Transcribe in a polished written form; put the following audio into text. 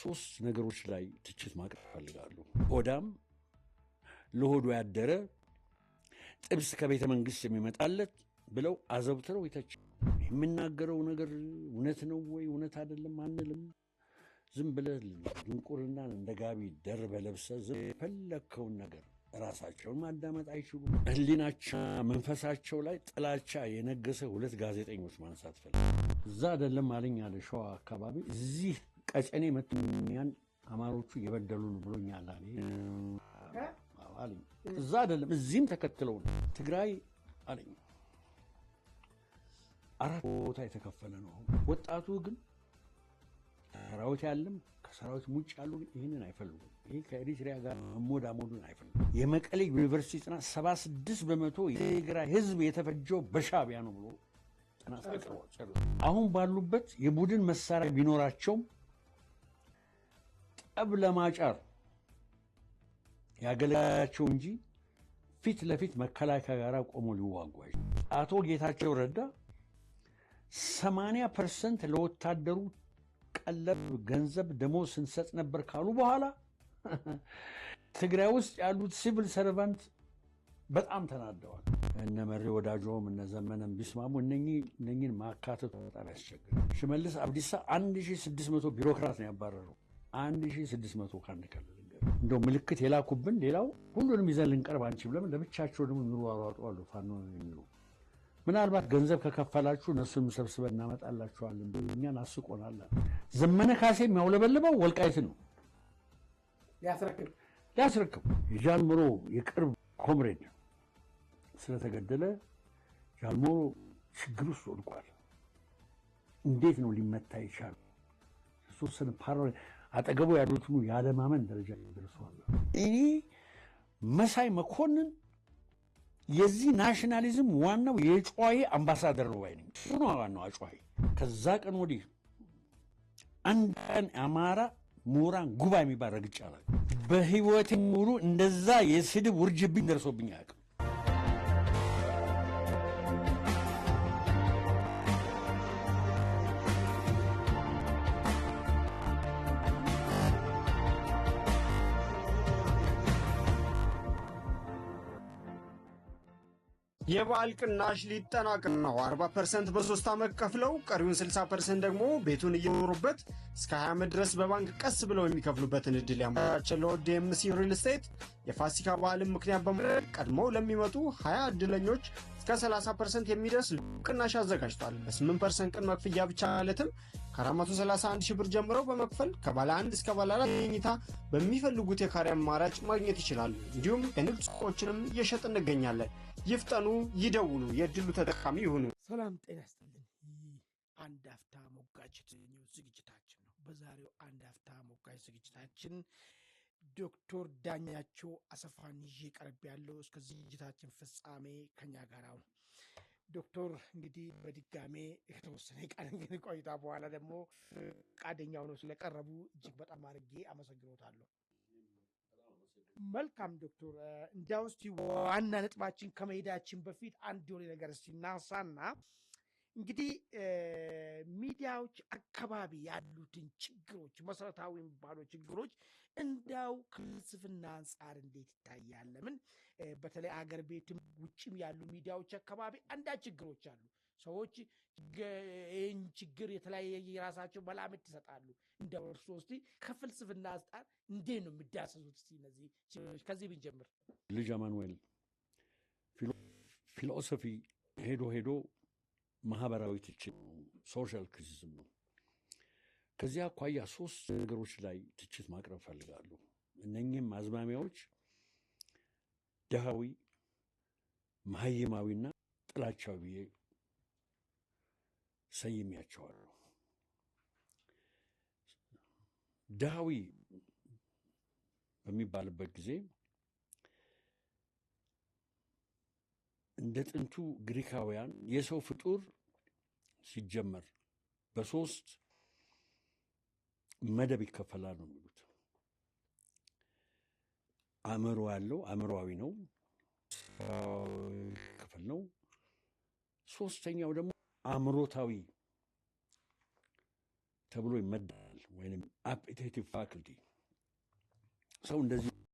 ሶስት ነገሮች ላይ ትችት ማቅረብ እፈልጋለሁ። ሆዳም፣ ለሆዱ ያደረ፣ ጥብስ ከቤተ መንግስት የሚመጣለት ብለው አዘውትረው ይተች። የምናገረው ነገር እውነት ነው ወይ እውነት አይደለም አንልም። ዝም ብለህ ድንቁርናን እንደ ጋቢ ደርበህ ለብሰህ ዝም የፈለግከውን ነገር ራሳቸውን ማዳመጥ አይችሉም። ሕሊናቸው መንፈሳቸው ላይ ጥላቻ የነገሰ ሁለት ጋዜጠኞች ማንሳት ፈልግ። እዛ አይደለም አለኝ አለ ሸዋ አካባቢ፣ እዚህ ቀጨኔ መጥተው አማሮቹ እየበደሉን ብሎኛል አለኝ። እዛ አይደለም እዚህም ተከትለው ነው ትግራይ አለኝ። አራት ቦታ የተከፈለ ነው። ወጣቱ ግን ሰራዊት ያለም ከሰራዊት ውጭ ያሉ ግን ይህንን አይፈልጉም። ይህ ከኤሪትሪያ ጋር መሞዳሞዱን አይፈልጉም። የመቀሌ ዩኒቨርሲቲ ጥናት 76% የትግራይ ህዝብ የተፈጀው በሻዕቢያ ነው ብሎ ጥናት አቅርቧል። አሁን ባሉበት የቡድን መሳሪያ ቢኖራቸውም ጠብ ለማጫር ያገለግላቸው እንጂ ፊት ለፊት መከላከያ ጋር ቆሞ ሊዋጉ አይችሉም። አቶ ጌታቸው ረዳ 80% ለወታደሩ ቀለብ ገንዘብ ደሞዝ ስንሰጥ ነበር ካሉ በኋላ ትግራይ ውስጥ ያሉት civil servant በጣም ተናደዋል። እነ መሪ ወዳጆም እነ ዘመነም ቢስማሙ እነኚህን ማካተቱ በጣም ያስቸግራል። ሽመልስ አብዲሳ 1600 ቢሮክራት ነው ያባረረው። 1600 ከአንድ ክልል እንደው ምልክት የላኩብን፣ ሌላው ሁሉንም ይዘን ልንቀርብ አንችልም። ለምን ለብቻቸው ደግሞ የሚሯሯጡ አሉ ፋኖ የሚሉ፣ ምናልባት ገንዘብ ከከፈላችሁ እነሱን ሰብስበን እናመጣላችኋለን ብሎ እኛን አስቆናል። ዘመነ ካሴ የሚያውለበልበው ወልቃይትን ነው ሊያስረክብ። የጃልሞሮ የቅርብ comrade ስለተገደለ ጃልሞሮ ችግር ውስጥ ወድቋል። እንዴት ነው ሊመታ ይቻል? የተወሰነ ፓራ አጠገቡ ያሉት ያለማመን ደረጃ ደርሰዋል። እኔ መሳይ መኮንን የዚህ nationalism ዋናው የጨዋዬ አምባሳደር ነው ባይ ነኝ። እሱ ነው ዋናው አጨዋዬ። ከዛ ቀን ወዲህ አንድ ቀን አማራ ምሁራን ጉባኤ የሚባል ረግጬ አላውቅም። በህይወቴ ሙሉ እንደዛ የስድብ ውርጅብኝ ደርሶብኝ አያውቅም። የበዓል ቅናሽ ሊጠናቀቅ ነው። 40% በ3 ዓመት ከፍለው ቀሪውን 60% ደግሞ ቤቱን እየኖሩበት እስከ 20 ዓመት ድረስ በባንክ ቀስ ብለው የሚከፍሉበትን እድል ያመቻቸለው ዲኤምሲ ሪል ስቴት የፋሲካ በዓልን ምክንያት በማድረግ ቀድመው ለሚመጡ 20 እድለኞች እስከ 30% የሚደርስ ቅናሽ አዘጋጅቷል። በ8% ቅድመ ክፍያ ብቻ ማለትም ከ431 ሺህ ብር ጀምረው በመክፈል ከባለ አንድ እስከ ባለ አራት መኝታ በሚፈልጉት የካሬ አማራጭ ማግኘት ይችላሉ። እንዲሁም የንግድ ሱቆችንም እየሸጥን እንገኛለን። ይፍጠኑ፣ ይደውሉ፣ የእድሉ ተጠቃሚ ይሁኑ። ሰላም ጤና ይስጥልን። ይህ አንድ አፍታ ሞጋች የተሰኘው ዝግጅታችን ነው። በዛሬው አንድ አፍታ ሞጋች ዝግጅታችን ዶክተር ዳኛቸው አሰፋን ይዤ ቀርብ ያለው እስከ ዝግጅታችን ፍጻሜ ከኛ ጋር ነው። ዶክተር እንግዲህ በድጋሜ የተወሰነ ቃል እንግዲህ ቆይታ በኋላ ደግሞ ፈቃደኛ ሆነው ስለቀረቡ እጅግ በጣም አድርጌ አመሰግኖታለሁ። መልካም ዶክተር፣ እንዲያው እስቲ ዋና ነጥባችን ከመሄዳችን በፊት አንድ የሆነ ነገር እስቲ እናንሳና እንግዲህ ሚዲያዎች አካባቢ ያሉትን ችግሮች፣ መሰረታዊ የሚባሉ ችግሮች እንዳው ከፍልስፍና አንጻር እንዴት ይታያል? ለምን በተለይ አገር ቤትም ውጭም ያሉ ሚዲያዎች አካባቢ አንዳንድ ችግሮች አሉ። ሰዎች ይህን ችግር የተለያየ የራሳቸው መላምት ይሰጣሉ። እንደው እርስዎ እስቲ ከፍልስፍና አንጻር እንዴት ነው የሚዳሰሱት? እስቲ እነዚህ ችግሮች ከዚህ ብንጀምር። ልጅ አማኑኤል፣ philosophy ሄዶ ሄዶ ማህበራዊ ትችት ነው፣ social criticism ነው። ከዚህ አኳያ ሶስት ነገሮች ላይ ትችት ማቅረብ ፈልጋለሁ። እነኚህም አዝማሚያዎች ድሃዊ፣ መሀይማዊና ጥላቻዊ ብዬ ሰይሜያቸዋለሁ። ድሃዊ በሚባልበት ጊዜ እንደ ጥንቱ ግሪካውያን የሰው ፍጡር ሲጀመር በሶስት መደብ ይከፈላል ነው የሚሉት። አእምሮ ያለው አእምሮአዊ ነው፣ ክፍል ነው። ሶስተኛው ደግሞ አእምሮታዊ ተብሎ ይመደባል ወይም appetitive faculty ሰው እንደዚህ